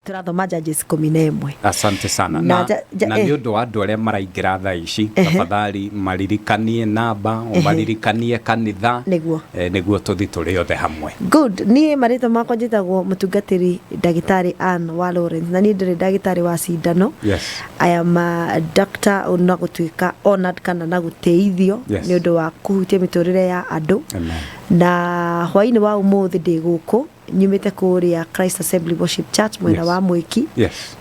Tũrathoma Judges 11. Asante sana. Na Na, na nĩ ũndũ wa andũ arĩa maraingĩra thaa ici, tafadhali maririkanie namba, ũmaririkanie kanitha. Nĩguo. Nĩguo tũthi tũrĩ othe hamwe. Good. Niĩ marĩtwa makwa njĩtagwo mũtungatĩri ndagĩtarĩ Ann wa Lawrence, na niĩ ndĩrĩ ndagĩtarĩ wa cindano. I am a doctor na gũtuĩka honored kana na gũtĩithio nĩ ũndũ wa kũhutia mĩtũrĩre ya andũ. Amen. Na hwainĩ wa ũmũthĩ ndĩ gũkũ nyumĩte kũrĩa Christ Assembly Worship Church mwena wa Mwĩki.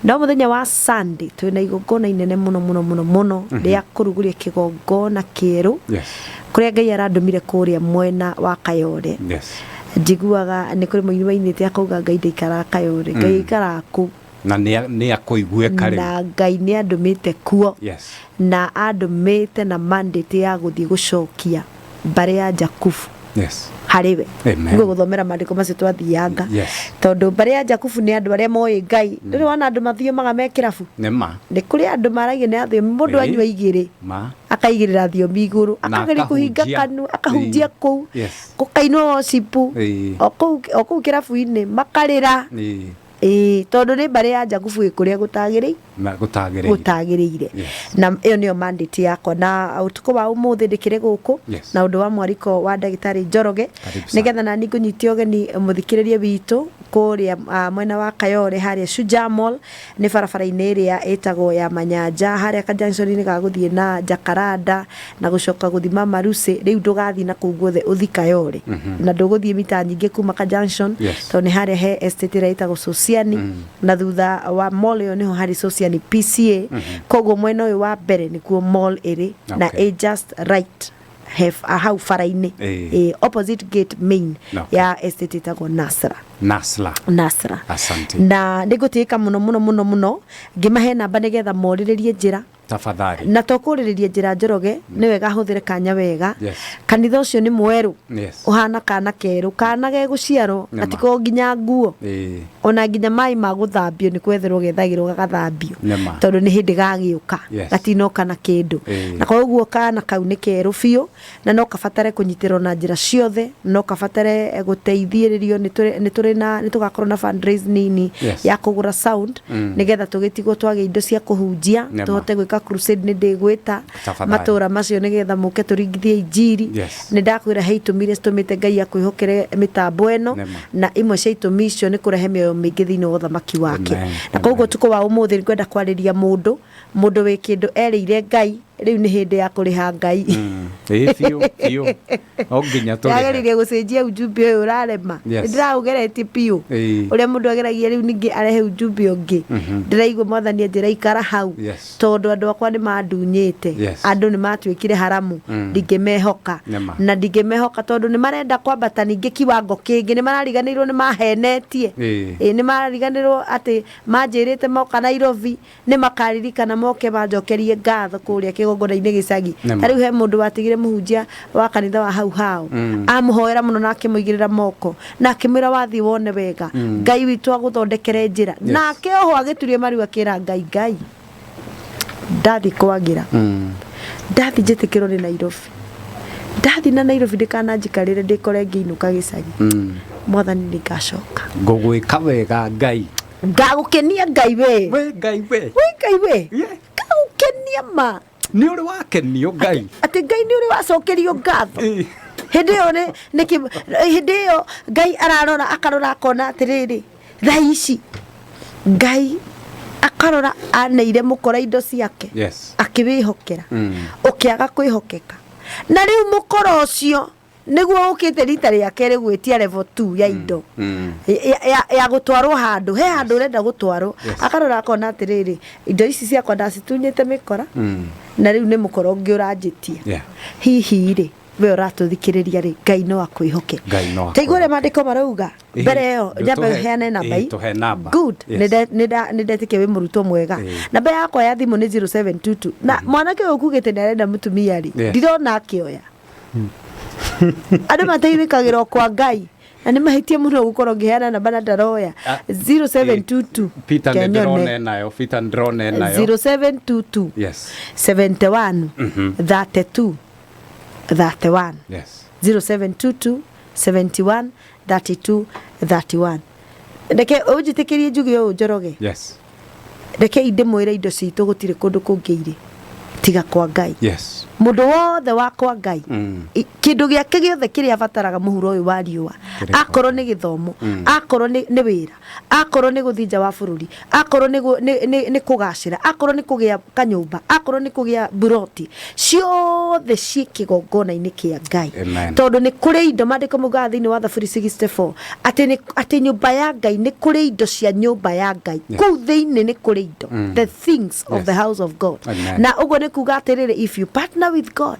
No mũthenya wa Sunday twĩna igongona inene mũno mũno mũno mũno rĩa kũrugũria kĩgongona kĩerũ kũrĩa Ngai arandũmire kũrĩa mwena wa Kayore. Njiguaga nĩ kũrĩ mũini wainĩte akauga Ngai ndaikaraga Kayore, Ngai aikaraga kũu. Na nĩ akũiguĩka rĩu. Na Ngai nĩ andũmĩte kuo. Na andũmĩte na mandate ya gũthiĩ gũcokia mbarĩ ya Jakubu harĩ we. Amen. Nĩguo gũthomera maandĩko macio twathianga. Tondũ mbarĩ ya Jakubu nĩ andũ arĩa moĩ Ngai. Ndũrĩ wona andũ mathiomaga me kĩrabu? Nĩ ma. Nĩ kũrĩ andũ maragia nĩ athiomi. Mũndũ anyua igĩrĩ, Ma. akaigĩrĩra thiomi igũrũ, Na akageria kũhinga akahunjia. kanua, akahunjia kũu. Gũkainwo worship. O kũu kĩrabu-inĩ, makarĩra. Ĩĩ, tondũ nĩ mbarĩ ya Jakubu ĩ kũrĩa gũtagĩrĩire. Na gũtagĩrĩire. Gũtagĩrĩire. Na ĩyo nĩyo mandate yakwa. Na ũtukũ wa ũmũthĩ ndĩkĩrĩ gũkũ, na ũndũ wa mwariko wa ndagĩtarĩ Njoroge, Karibu sana. nĩgetha nani ngũnyite ũgeni mũthikĩrĩria witũ kũrĩa mwena wa Kayole harĩa Shujaa Mall, nĩ barabara-inĩ ĩrĩa ĩtagwo ya Manyanja, harĩa ka junction-inĩ ga gũthiĩ na Jacaranda na gũcoka gũthiĩ Mama Lucy. Rĩu ndũgathiĩ na kũu guothe ũthiĩ Kayole. Na ndũgũthiĩ mita nyingĩ kuma ka junction, tondũ nĩ harĩa he estate ĩrĩa ĩtagwo Sosiani, na thutha wa mall ĩyo nĩho harĩ Sosiani PCA. Koguo mwena ũyũ wa mbere nĩkuo mall ĩrĩ, na ĩ just right hau bara-inĩ. Opposite gate main ya estate ĩtagwo Nasra. Nasra. Nasra. Asante. Na nĩ ngũtĩĩka mũno mũno mũno mũno ngĩmahe namba nĩgetha morĩrĩrie njĩra. Tafadhali. Na to kũrĩrĩria njĩra Njoroge, nĩ wega hũthĩre kanya wega. Kanitha ũcio nĩ mwerũ. Ũhana kana kerũ, kana gegũciarwo, gatikoragwo nginya nguo. Ona nginya maĩ ma gũthambio nĩ kwetherwo gethagĩrwo gagathambio. Tondũ nĩ hĩndĩ gagĩũka. Gatinoka na kĩndũ. Na koguo kana kau nĩ kerũ biũ, na no kabatare kũnyitĩrwo na njĩra ciothe, no kabatare gũteithĩrĩrio. Nĩ tũrĩ na, nĩ tũgakorwo na fundraise nini ya kũgũra sound, nĩgetha tũgĩtigwo twagĩa indo cia kũhunjia, tũhote gwĩka crusade. Nĩ ndĩgwĩta matũra macio nĩgetha mũke tũringithie injiri. Nĩ ndakwĩra he itũmi iria citũmĩte Ngai akwĩhokere mĩtambo ĩno, na imwe cia itũmi icio nĩ kũrehe mĩoyo mĩingĩ thĩinĩ wa ũthamaki wake. Na koguo ũtukũ wa ũmũthĩ ngwenda kwarĩria mũndũ, mũndũ wĩ kĩndũ erĩire Ngai, rĩu nĩ hĩndĩ ya kũrĩha Ngai. Ĩĩ, biũ, biũ. No nginya tũrĩhe. Ndageririe gũcenjia ujumbe ũyũ ũrarema. Nĩndĩraũgeretie biũ. Ũrĩa mũndũ ageragia rĩu ningĩ arehe ujumbe ũngĩ. Ndĩraigua Mwathani anjĩra ikara hau. Tondũ andũ akwa nĩ mandunyĩte. Andũ nĩ matuĩkire haramu. Ndingĩmehoka. Na ndingĩmehoka tondũ nĩ marenda kwambata ningĩ kiwango kĩngĩ. Nĩ marariganĩirwo nĩ mahenetie. Ĩĩ, nĩ marariganĩrwo atĩ manjĩrĩte moka Nairobi nĩ makaririkana moke manjokerie ngatho kũrĩa kĩgongona-inĩ gĩcagi. Ta rĩu he mũndũ watigire mũhunjia wa kanitha wa hau hao, amũhoera mũno na akĩmũigĩrĩra moko na akĩmwĩra wathiĩ wone wega, Ngai witũ agũthondekere njĩra. Nake oho agĩturia maru akĩra Ngai, Ngai ndathiĩ kwagĩra, ndathiĩ njĩtĩkĩrwo nĩ Nairobi, ndathiĩ na Nairobi ndĩkananjikarĩre ndĩkore ngĩinũka gĩcagi, Mwathani nĩ ngacoka. Ngũgwĩka wega Ngai. Ngagũkenia Ngai we. We Ngai we. We Ngai we. Ngagũkenia ma. Nĩ ũrĩ wakenio Ngai. Atĩ Ngai nĩ ũrĩ wacokerio ngatho. Hĩndĩ ĩyo nĩ, nĩ kĩ, hĩndĩ ĩyo Ngai ararora akarora akona atĩrĩrĩ, thaa ici Ngai akarora aneire mũkora indo ciake. Akĩwĩhokera. Ũkĩaga kwĩhokeka. Na rĩu mũkora ũcio nĩguo ũkĩte rita rĩa kerĩ gwĩtia level 2 ya indo. Ya gũtwarwo handũ, he handũ ũrenda gũtwarwo. Akarora akona atĩrĩrĩ, indo ici ciakwa ndacitunyĩte mĩkora, na rĩu nĩ mũkora ũngĩ ũranjĩtia. Hihi rĩ, we ũratũthikĩrĩria rĩ, Ngai no akwĩhoke. Ngai no Ta igua ũrĩa akwĩhoke. maandĩko marauga. Mbere ĩyo, nyambe heane namba ii. Tũhe namba. Good. Nĩ ndetĩkia wĩ mũrutwo mwega. Namba yakwa ya thimũ nĩ 0722. Na mwanake ũyũ ũkugĩte nĩ arenda mũtumia rĩ, ndirona akĩoya. Andũ mateithĩkagĩra o kwa Ngai. Na nĩ mahĩtia mũno gũkorwo ngĩheana namba na ndaroya. 0722. Peter nĩ Kenyone. ndĩrona enayo, Peter nĩ ndĩrona enayo. 0722. 71. 32. 31. 0722 71 32 31. Reke ũnjĩtĩkĩrie njuge ũũ, Njoroge. Yes. Rekei ndĩmwĩre, indo citũ gũtirĩ kũndũ kũngĩ irĩ tiga kwa Ngai. Mũndũ wothe wa kwa Ngai, kĩndũ gĩake gĩothe kĩrĩa abataraga mũhuro ũyũ wa riũa, Kĩrĩ kwa akorwo nĩ gĩthomo, akorwo nĩ wĩra, akorwo nĩ gũthiĩ nja wa bũrũri, akorwo nĩ kũgacĩra, akorwo nĩ kũgĩa kanyũmba, akorwo nĩ kũgĩa buroti, ciothe ciĩ kĩgongona-inĩ kĩa Ngai. Amen. Tondũ nĩ kũrĩ indo, maandĩko maugaga thĩinĩ wa Thaburi 64 atĩ nyũmba ya Ngai, nĩ kũrĩ indo cia nyũmba ya Ngai. Kũu thĩinĩ nĩ kũrĩ indo, the things of the house of God. Amen. Na ũguo nĩ kuga atĩrĩrĩ, if you partner with God,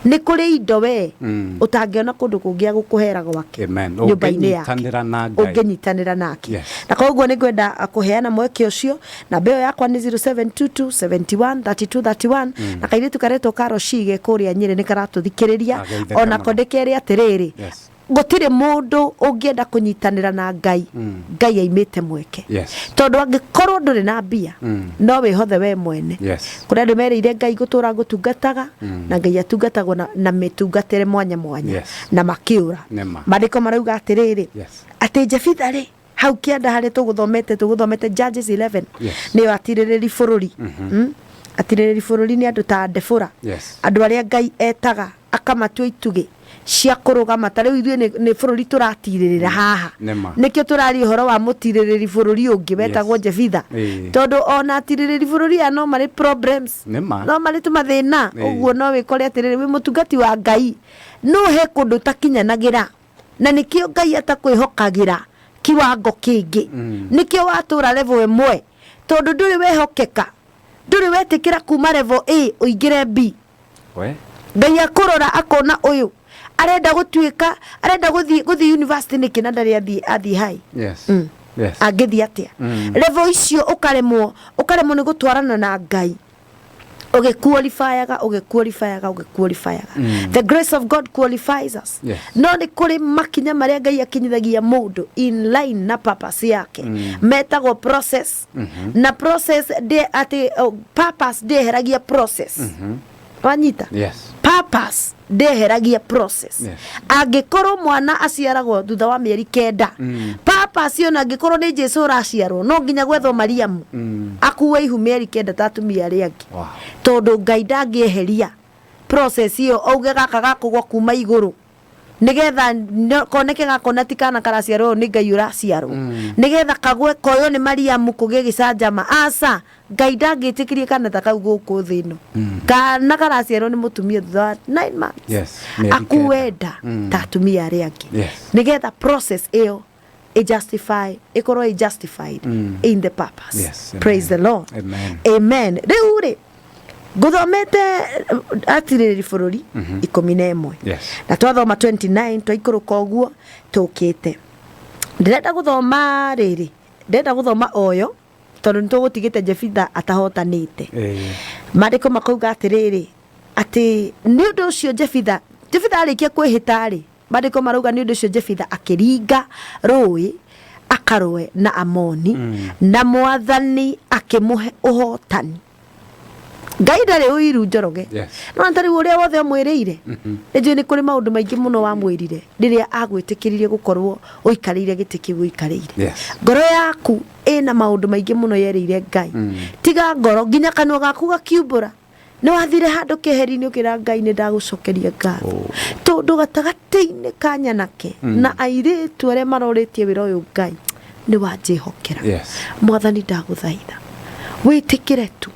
nĩ kũrĩ indo we ũtangĩona kũndũ kũngĩ agũkũhera gwake Amen. nyũmba-inĩ yake. Ũngĩnyitanĩra na Ngai. Ũngĩnyitanĩra nake. Na koguo nĩ ngwenda kũheana mweke ũcio. Namba ĩyo yakwa nĩ 0722 71 32 31. Na kairĩtu karetwo Karoshi ge kũrĩa Nyĩrĩ nĩ karatũthikĩrĩria. Ageithĩke Onako mũno. ndĩkere atĩrĩrĩ, gũtirĩ mũndũ ũngĩenda kũnyitanĩra na Ngai, Ngai aimĩte mweke. Tondũ angĩkorwo ndũrĩ na mbia, no wĩhothe we mwene. Kũrĩ andũ merĩire Ngai, gũtũra ngũtungataga, na Ngai atungatagwo na mĩtungatĩre mwanya mwanya. Na makĩũra. Nĩma. Maandĩko marauga atĩrĩrĩ, atĩ Jefitha rĩ, hau kĩanda harĩa tũgũthomete Judges 11, nĩyo atirĩrĩri bũrũri. Atirĩrĩri bũrũri nĩ andũ ta Debora, andũ arĩa Ngai etaga akamatua itugĩ cia kũrũgama. Ta rĩu ithuĩ nĩ bũrũri tũratirĩrĩra haha. Nĩma. Nĩkĩo tũraria ũhoro wa mũtirĩrĩri bũrũri ũngĩ wetagwo Jefitha. Tondũ ona atirĩrĩri bũrũri aya no marĩ problems, Nĩma. no marĩ tũmathĩna. Ũguo no wĩkore atĩrĩrĩ, wĩ mũtungati wa Ngai, no he kũndũ ũtakinyanagĩra, na nĩkĩo Ngai atakwĩhokagĩra kiwango kĩngĩ. Nĩkĩo watũra level ĩmwe, tondũ ndũrĩ wehokeka, ndũrĩ wetĩkĩra kuma level A ũingĩre B. We. Ngai akũrora akona ũyũ arenda gũtuĩka, arenda gũthiĩ university nĩkĩ na ndarĩ athiĩ high? Angĩthiĩ atĩa level icio? Ũkaremwo nĩ gũtwarana na Ngai ũgĩqualifyaga, ũgĩqualifyaga, ũgĩqualifyaga. The grace of God qualifies us. No nĩ kũrĩ makinya marĩa Ngai akinyithagia mũndũ in line na purpose yake, metagwo process. Na process ndĩ atĩ, oh, purpose ndĩeheragia process. Wanyita? Yes. Purpose ndĩeheragia process. Angĩkorwo mwana aciaragwo thutha wa mĩeri 9, purpose ona angĩkorwo nĩ Jesu ũraciarwo, no nginya gwethwo Mariamu akue ihu mĩeri 9 ta atumia arĩa angĩ. Tondũ Ngai ndangĩeheria process ĩyo, auge gaka gakũgwa kuma igũrũ nigetha koneke gakona ti kana karaciarwo, nĩ Ngai ũraciarwo, nigetha kagwe koywo nĩ Mariamu kũgĩe gĩcanjama. Aca, Ngai ndangĩtĩkĩria kana ta kau gũkũ thĩ ĩno. Kana karaciarwo nĩ mũtumia thutha wa 9 months, Mĩeri akue 9. Nda ta atumia arĩa angĩ, nigetha process ĩyo ĩ justify, ĩkorwo ĩ justified in the purpose. Praise the Lord. Amen. Amen. Rĩu rĩ, ngũthomete atirĩrĩri bũrũri 11. Na twathoma 29, twaikũrũka ũguo tũkĩte. Ndĩrenda gũthoma rĩrĩ, ndĩrenda gũthoma oyo tondũ nĩ tũgũtigĩte Jefitha atahotanĩte. Maandĩko makauga atĩrĩrĩ, atĩ nĩ ũndũ ũcio Jefitha arĩkia kwĩhĩta rĩ, maandĩko marauga nĩ ũndũ ũcio Jefitha akĩringa rũĩ akarũe na Amoni, na Mwathani akĩmũhe ũhotani. Ngai ndarĩ ũiru, Njoroge. No ta rĩu ũrĩa wothe ũmwĩrĩire, nĩ njũĩ nĩ kũrĩ maũndũ maingĩ mũno wamwĩrire rĩrĩa agwĩtĩkĩririe gũkorwo ũikarĩire gĩtĩ kĩu ũikarĩire. Ngoro yaku ĩna maũndũ maingĩ mũno yerĩire Ngai. Tiga ngoro, nginya kanua gaku gakiumbũra. Nĩ wathire handũ keheri-inĩ ũkĩra Ngai, nĩ ndagũcokeria ngatho, tondũ gatagatĩ-inĩ ka nyanake na airĩtu arĩa marorĩtie wĩra ũyũ, Ngai nĩ wanjĩhokera. Mwathani, ndagũthaitha wĩtĩkĩre tu,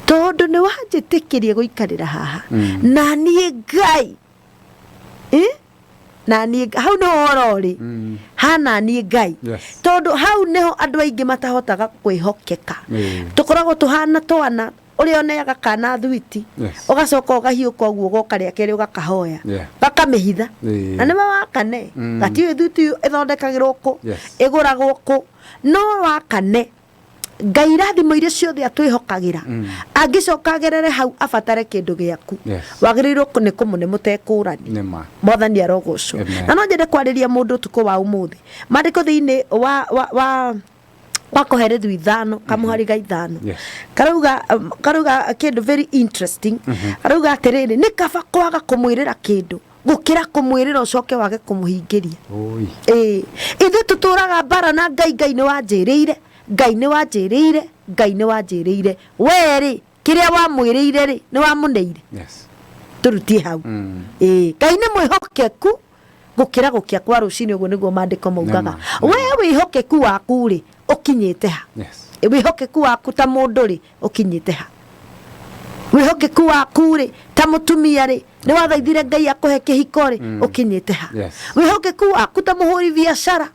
tondũ nĩ wanjĩtĩkĩria gũikarĩra haha na niĩ Ngai. Eh? Na niĩ hau nĩho ũhoro ũrĩ, hana niĩ Ngai. Tondũ hau nĩho andũ aingĩ matahotaga kwĩhokeka. Tũkoragwo tũhana twana ũrĩa ũneaga kana thwiti, ũgacoka ũgahiũka ũguo, ũgoka rĩa kerĩ ũgakahoya, gakamĩhitha. Na nĩwe wakane, gatiũĩ thwiti ĩthondekagĩrwo kũ, ĩgũragwo kũ. No wakane Ngai irathimo iria ciothe atwĩhokagĩra, angĩcoka agerere hau abatare kĩndũ gĩaku, wagĩrĩirwo nĩ kũmũne mũtekũrani. Nĩma. Mwathani arogocwo. Amen. Na no nyende kwarĩria mũndũ ũtukũ wa ũmũthĩ. Maandĩko thĩinĩ wa Koherethu 5 kamũhari ga 5 karauga kĩndũ very interesting. Karauga atĩrĩrĩ, nĩ kaba kwaga kũmwĩrĩra kĩndũ. Gũkĩra kũmwĩrĩra ũcoke wage kũmũhingĩria. Oi. Ĩĩ, ithuĩ tũtũraga mbara na Ngai. Ngai nĩ wanjĩrĩire, Ngai nĩ wanjĩrĩire, Ngai nĩ wanjĩrĩire. We rĩ, kĩrĩa wamwĩrĩire rĩ, nĩ wamũneire? Tũrutie hau. Ĩĩ, Ngai nĩ mwĩhokeku gũkĩra gũkĩa kwa rũcinĩ, ũguo nĩguo maandĩko maugaga. Nĩma. We wĩhokeku waku rĩ, ũkinyĩte ha? Wĩhokeku waku ta mũndũ rĩ, ũkinyĩte ha? Wĩhokeku waku rĩ, ta mũtumia rĩ, nĩ wathaithire Ngai akũhe kĩhiko rĩ, ũkinyĩte ha? Wĩhokeku waku ta mũhũri biacara,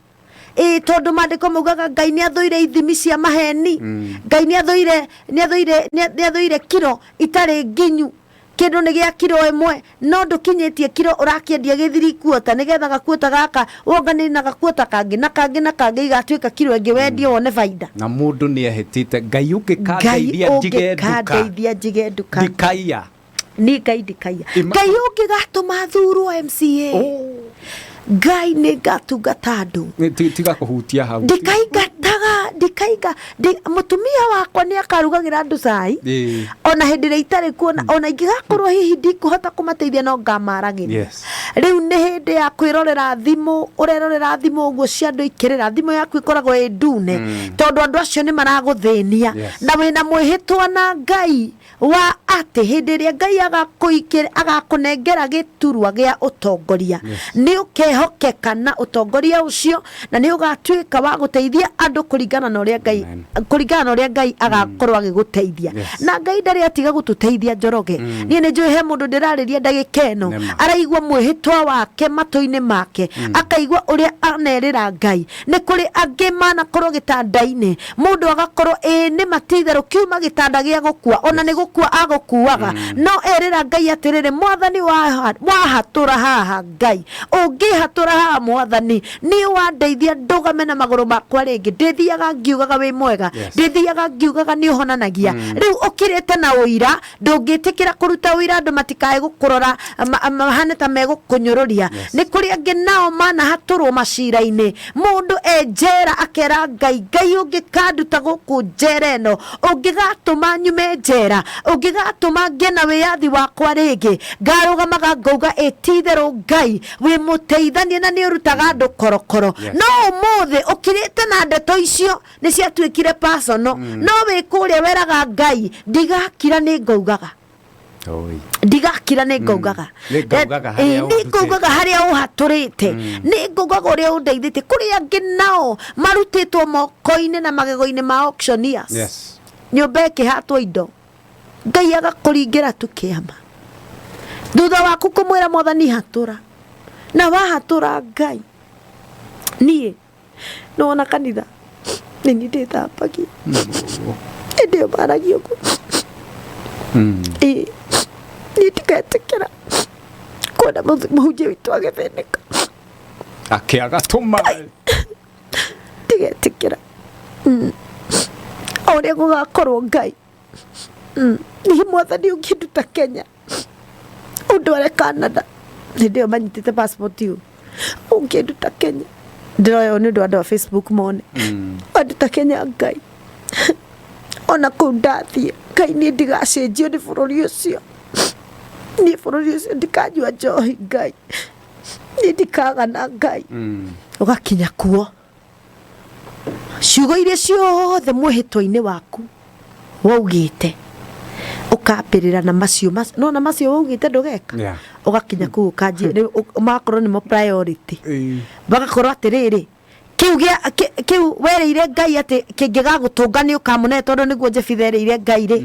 ĩĩ, tondũ maandĩko maugaga Ngai nĩ athũire ithimi cia maheni. Ngai nĩ athũire, nĩ athũire, nĩ athũire kiro itarĩ nginyu. Kĩndũ nĩ gĩa kiro ĩmwe, no ndũkinyĩtie kiro, ũrakĩendia gĩ 3/4, nĩgetha gakuota gaka wonganĩrie na gakuota kangĩ na kangĩ na kangĩ, igatuĩka kiro ĩngĩ, wendie wone baida. Na mũndũ nĩ ehĩtĩte, Ngai Ngai ũngĩkandeithia njige nduka, ũngĩkandeithia njige nduka, ndikaiya. Niĩ Ngai ndikaiya. Ngai ũngĩgatũma thurwo MCA, Ngai nĩ ngatungata andũ. Tiga kũhutia hau. Ndikaingataga, ndikainga mũtumia wakwa nĩ akarugagĩra andũ cai. Ona hĩndĩ ĩrĩa itarĩ kuo, ona ingĩgakorwo hihi ndikũhota kũmateithia, no ngamaragĩria. Rĩu nĩ hĩndĩ ya kwĩrorera thimũ. Ũrerorera thimũ ũguo cia andũ ikĩrĩra, thimũ yaku ĩkoragwo ĩ ndune, tondũ andũ acio nĩ maragũthĩnia. Na wĩna mwĩhĩtwa na Ngai wa atĩ hĩndĩ ĩrĩa Ngai agakũnengera gĩturwa gĩa ũtongoria, nĩ ũkehokeka na ũtongoria ũcio, na nĩ ũgatuĩka wa gũteithia andũ kũringana na ũrĩa Ngai, Amen. kũringana na ũrĩa Ngai agakorwo agĩgũteithia. Na Ngai ndarĩ atiga gũtũteithia, Njoroge. Niĩ nĩ njũĩ he mũndũ ndĩrarĩria ndagĩka ĩno, Nĩma. araigua mwĩhĩtwa wake matũ-inĩ make, akaigua ũrĩa anerĩra Ngai. Nĩ kũrĩ angĩ manakorwo gĩtanda-inĩ, mũndũ agakorwo ĩĩ nĩ matitherũ kiuma gĩtanda gĩa gũkua, ona nĩ gũkua agũkuaga, no erĩra Ngai atĩrĩrĩ, Mwathani, wahatũra haha, Ngai ũngĩhatũra haha, Mwathani, niĩ wandeithia ndũgame na magũrũ makwa rĩngĩ, ndĩthiaga ngiugaga wĩ mwega. Ndĩthiaga ngiugaga nĩ ũhonanagia. Rĩu ũkirĩte na ũira, ndũngĩtĩkĩra kũruta ũira andũ matikae gũkũrora mahane ta megũkũnyũrũria. Nĩ kũrĩ angĩ nao manahatũrwo macira-inĩ, mũndũ e njera akera Ngai, Ngai ũngĩkanduta gũkũ njera ĩno, ũngĩgatũma nyume njera, ũngĩgatũma ngĩe na wĩyathi wakwa rĩngĩ, ngarũgamaga ngauga ĩ ti-itherũ Ngai wĩ mũteithania na nĩ ũrutaga andũ korokoro. No ũmũthĩ ũkirĩte na ndeto icio nĩ ciatuĩkire personal, no wĩ kũrĩa weraga Ngai, ndigakira, nĩ ngaugaga. Oi. Ndigakira, nĩ ngaugaga. Nĩ ngaugaga harĩa Nĩ ngaugaga harĩa ũhatũrĩte, nĩ ngaugaga ũrĩa ũndeithĩtie. Kũrĩ angĩ nao marutĩtwo moko-inĩ na magego-inĩ ma auctioneers. Nyũmba ĩkĩhatwo indo, Ngai agakũringĩra tu kĩama thutha waku kũmwĩra, Mwathani, hatũra, na wahatũra Ngai. Niĩ nĩwona kanitha nĩ niĩ ndĩthambagia hĩndĩ ĩyo maragia ũguo. Ĩĩ, niĩ ndiketĩkĩra kuona mũhunjia witũ agĩthĩnĩka. Akĩaga tũmaĩ. Ndigetĩkĩra. O ũrĩa gũgakorwo, Ngai, niĩ Mwathani ũngĩnduta Kenya ũndware Canada, hĩndĩ ĩyo manyitĩte passport ĩyo, ũngĩnduta Kenya, ndĩroya ũũ nĩ ũndũ wa andũ a Facebook mone, wanduta Kenya, Ngai, ona kũu ndathiĩ, Ngai, niĩ ndigacenjio nĩ bũrũri ũcio. Niĩ bũrũri ũcio ndikanyua njohi, Ngai, niĩ ndikagana, Ngai. Ũgakinya kuo, ciugo iria ciothe mwĩhĩtwa-inĩ waku waugĩte, ũkambĩrĩra na macio nona macio waugĩte ndũgeka. Ũgakinya kũu ũkanjia rĩu magakorwo nĩmo priority. Magakorwo atĩrĩrĩ, kĩu gĩa kĩu werĩire Ngai atĩ kĩngĩgagũtũnga nĩ ũkamũne, tondũ nĩguo Jefitha erĩire Ngai rĩ,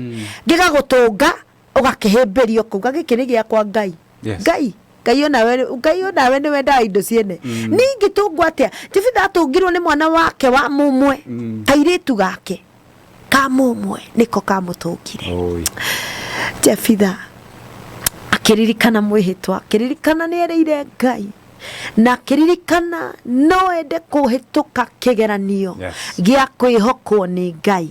ngĩgagũtũnga, ũgakĩhĩmbĩria ũkauga gĩkĩ nĩ gĩakwa, Ngai. Ngai, Ngai onawe, Ngai onawe nĩ wendaga indo ciene. Ningĩ tũngwo atĩa? Jefitha atũngirwo nĩ mwana wake wa mũmwe. Kairĩtu gake ka mũmwe nĩko kamũtũngire. Oi. Jefitha akĩririkana mwĩhĩtwa, akĩririkana nĩ erĩire Ngai, na akĩririkana no ende kũhĩtũka kĩgeranio gĩa kwĩhokwo nĩ Ngai.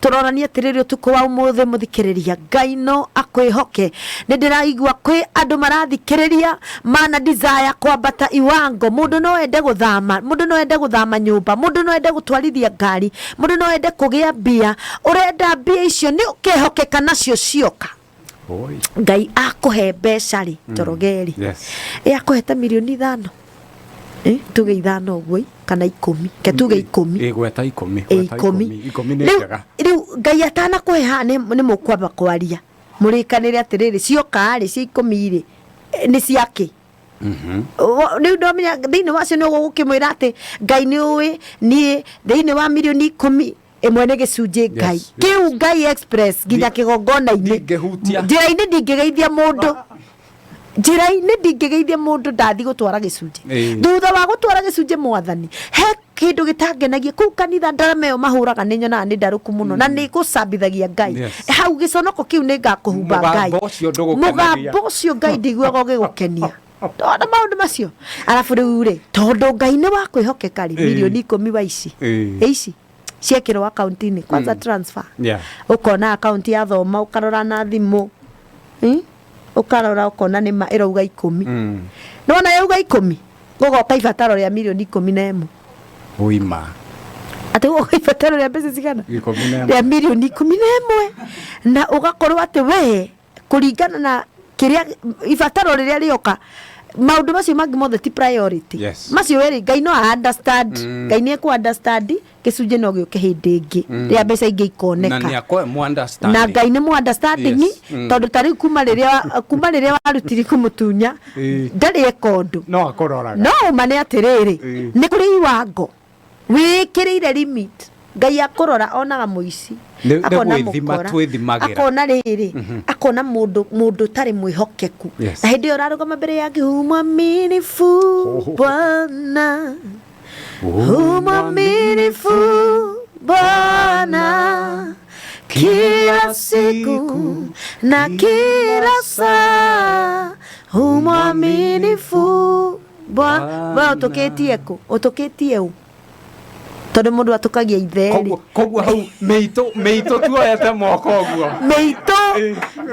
Tũrorania atĩrĩrĩ ũtukũ wa ũmũthĩ, mũthikĩrĩria, Ngai no akwĩhoke. Nĩ ndĩraigua kwĩ andũ marathikĩrĩria mana desire kwambata iwango. Mũndũ no ende gũthama, mũndũ no ende gũthama nyũmba, mũndũ no ende gũtwarithia ngari, mũndũ no ende kũgĩa mbia. Ũrenda mbia icio, nĩ ũkehokeka nacio cioka? Oi. Ngai akũhe mbeca rĩ, Njoroge rĩ, ĩ akũhe ta mirioni 5. Eh, tuge 5 ũguo ĩ, kana 10, ke tuge 10. Ĩ, gweta 10. Ĩ, Gweta 10. 10 nĩ Rĩu njega. Rĩu Ngai atanakũhe haha nĩ mũkwamba kwaria mũrĩkanĩre atĩrĩrĩ, cioka rĩ, cia 10 rĩ, nĩ ciakĩ? Rĩu ndomenya thĩinĩ wacio nĩ ũgũkĩmwĩra atĩ Ngai nĩ ũĩ niĩ thĩinĩ wa mirioni 10 ĩmwe nĩ gĩcunjĩ Ngai kĩu Ngai express nginya kĩgongona-inĩ. Ndingĩhutia. Njĩra-inĩ ndingĩgeithia mũndũ, njĩra-inĩ ndingĩgeithia mũndũ ndathi gũtwara gĩcunjĩ. Thutha wa gũtwara gĩcunjĩ, mwathani, he kĩndũ gĩtangenagia kũu kanitha, ndarama ĩyo mahũraga nĩ nyonaga nĩ ndarũku mũno na nĩ gũcambithagia Ngai. Hau gĩconoko kĩu nĩ ngakũhumba Ngai. Mũgambo ũcio ndũgũkenagia. Mũgambo ũcio Ngai ndiguaga ũgĩgũkenia ndona maũndũ macio. Arabu rĩu rĩ, tondũ Ngai nĩ wa kwĩhokeka rĩ, mirioni 10 wa ici, ĩ ici ciekĩrwo akaunti-inĩ kwanza, transfer, ũkona akaunti ya thoma, ũkarora na thimũ, Ũkarora ũkona nĩ ma ĩrauga 10. Nĩwona yauga 10, gũgoka ibataro rĩa mirioni 11. Ũima. Atĩ gũgoka ibataro rĩa mbeca cigana? 11. Rĩa mirioni 11, na ũgakorwo atĩ we kũringana na kĩrĩa ibataro rĩrĩa rĩoka, maũndũ macio mangĩ mothe ti priority. Macio werĩ Ngai no a understand. Ngai nĩ ekũ understand gĩcunjĩ no gĩũke hĩndĩ ĩngĩ rĩrĩa mbeca ingĩ Na ikoneka. nĩ akoe mu Na understanding. Ngai nĩ mu understanding. Tondũ ta rĩu kuma rĩrĩa warutire kũmũtunya, ndarĩ eka ũndũ. No akũroraga. No ũma nĩ atĩrĩrĩ, nĩ kũrĩ iwango wĩkĩrĩire limit Ngai akũrora, onaga mũici, Nĩ akona gwĩthima mũkora, twĩthimagĩra. Akona rĩrĩ, akona mũndũ ũtarĩ mwĩhokeku. Na hĩndĩ ĩyo ũrarũgama mbere ya Ngai, mwaminifu Bwana, umwaminifu Bwana kila siku na kila saa, umwaminifu Bwana. We ũtũkĩtie kũ? Ũtũkĩtie ũ? Tondũ mũndũ atũkagia itherĩ. Koguo hau mĩitũ tuoete moko ũguo.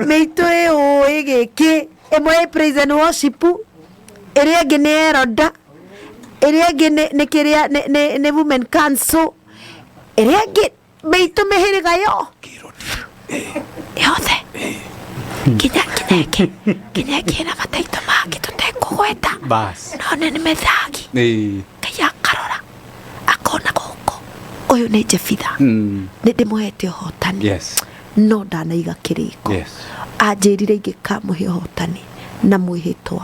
Mĩitũ ĩũĩ gĩkĩ, ĩmwe ĩ praise and worship, ĩrĩa ĩngĩ nĩ eroda, ĩrĩa ĩngĩ nĩ kĩrĩa nĩ women council, ĩrĩa ĩngĩ mĩitũ mĩhĩrĩga yo yothe, nginya ĩngĩ ĩna mataito mangĩ tũtekũgweta. Bas. No nĩ methagi. Ngai akarora akona gũkũ ũyũ nĩ Jebitha, nĩ ndĩmũhete ũhotani, no ndanaiga kĩrĩko. Anjĩrire ingĩkamũhe ũhotani na mwĩhĩtwa,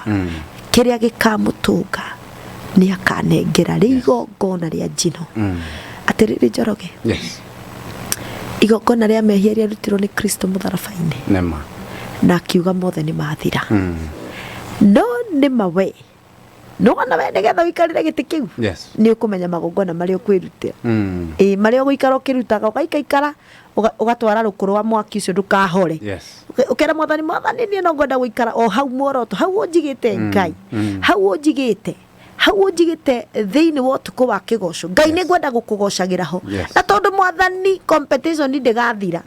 kĩrĩa gĩkamũtũnga nĩ akanengera rĩ igongona rĩa njino. Atĩrĩrĩ Njoroge, igongona rĩa mehia rĩarutirwo nĩ Kristo mũtharaba-inĩ, Nĩma. Na akiuga mothe nĩ mathira. No nĩ ma we nĩwona we nĩgetha ũikarĩre gĩtĩ kĩu, nĩ ũkũmenya magongona marĩa ũkwĩrutĩra. Ĩ marĩa ũgũikara ũkĩrutaga, ũgaikaikara ũgatwara rũkũ rwa mwaki ũcio ndũkahore. Ũkera mwathani, mwathani, niĩ no ngwenda gũikara o hau muoroto hau ũnjigĩte. Ngai, hau ũnjigĩte, hau ũnjigĩte thĩinĩ wa ũtukũ wa kĩgoco, Ngai, nĩ ngwenda gũkũgocagĩra ho. Na tondũ mwathani, competition ndĩgathira.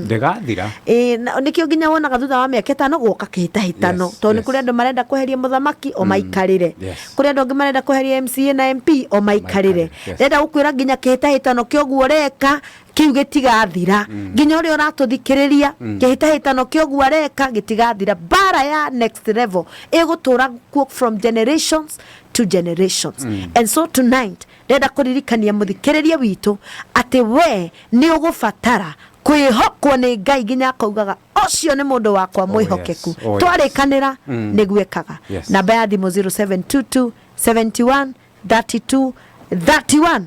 Ndĩgathira. Ĩĩ, na nĩkĩo nginya wonaga thutha wa mĩaka 5 gwoka kĩhĩtahĩtano, tondũ nĩ kũrĩ andũ marenda kweheria mũthamaki o maikarĩre, kũrĩ andũ angĩ marenda kweheria MCA na MP o maikarĩre. Ndĩrenda gũkwĩra nginya kĩhĩtahĩtano kĩa ũguo ũreka kĩu gĩtigathira. Nginya ũrĩa ũratũthikĩrĩria, kĩhĩtahĩtano kĩa ũguo areka gĩtigathira. Mbara ya next level ĩgũtũra kuo from generations to generations. And so tonight ndĩrenda kũririkania mũthikĩrĩria witũ atĩ we nĩ ũgũbatara kwĩhokwo nĩ Ngai nginya akaugaga ũcio nĩ mũndũ wakwa mwĩhokeku. Twarĩkanĩra, nĩguo ekaga. Namba ya thimũ 0722 71 32 31.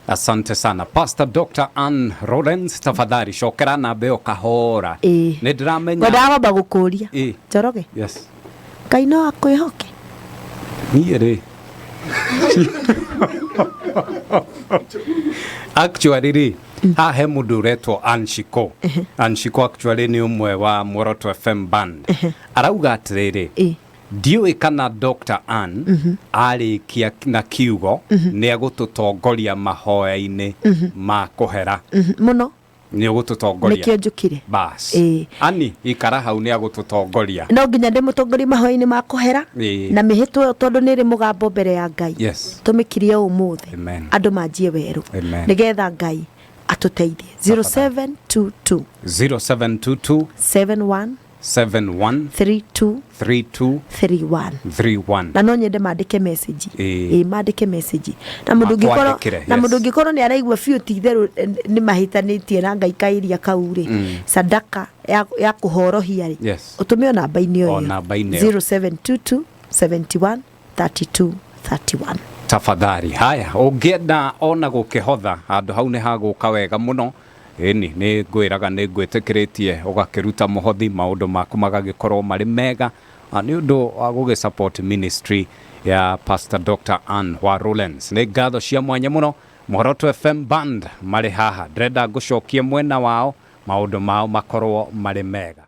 Asante sana, Pastor Dr. Ann Lawrence. Tafadhali cokera namba ĩyo kahora. Nĩ ndĩramenya. Ngwendaga kwamba gũkũria, Njoroge, Ngai no akwĩhoke? Niĩ rĩ, actually rĩ, haha he mũndũ ũretwo Anshiko. Anshiko actually nĩ ũmwe wa Muoroto FM band. Arauga atĩrĩrĩ, ndiũĩ kana Dr. Ann arĩkia na kiugo nĩ egũtũtongoria mahoya-inĩ ma kũhera. Mũno. Nĩ ũgũtũtongoria? Nĩkĩo njũkire. Bas. Ani ikara hau, nĩ agũtũtongoria. No nginya ndĩmũtongorie mahoya-inĩ ma kũhera na mĩhĩtwa ĩyo, tondũ nĩ ĩrĩ mũgambo mbere ya Ngai. Tũmĩkirie ũmũthĩ, Amen. andũ manjie werũ, Amen. nĩgetha Ngai Atũteithie. 0722 0722 71 71 32 32 31. 31. Na no nyende mandĩke message. Ĩĩ, mandĩke message na mũndũ ũngĩkorwo Makwandĩkĩre, na mũndũ ũngĩkorwo nĩ araigua biũ ti itherũ nĩ mahĩtanĩtie na Ngai kairia kau rĩ, sadaka ya kũhorohia rĩ, ũtũme o namba-inĩ o O ĩyo. namba-inĩ ĩyo. 0722 71 32 31. Tafadhali. Haya, ũngĩenda ona gũkĩhotha handũ hau nĩ hagũka wega mũno. Ĩni nĩ ngwĩraga nĩ ngwĩtĩkĩrĩtie ũgakĩruta mũhothi, maũndũ maku magagĩkorwo marĩ mega. Nĩ ũndũ wa gũgĩ support ministry ya Pastor Dr. Ann wa Rollins. Nĩ ngatho cia mwanya mũno. Muoroto FM Band marĩ haha, ndĩrenda ngũcokie mwena wao, maũndũ mao makorwo marĩ mega.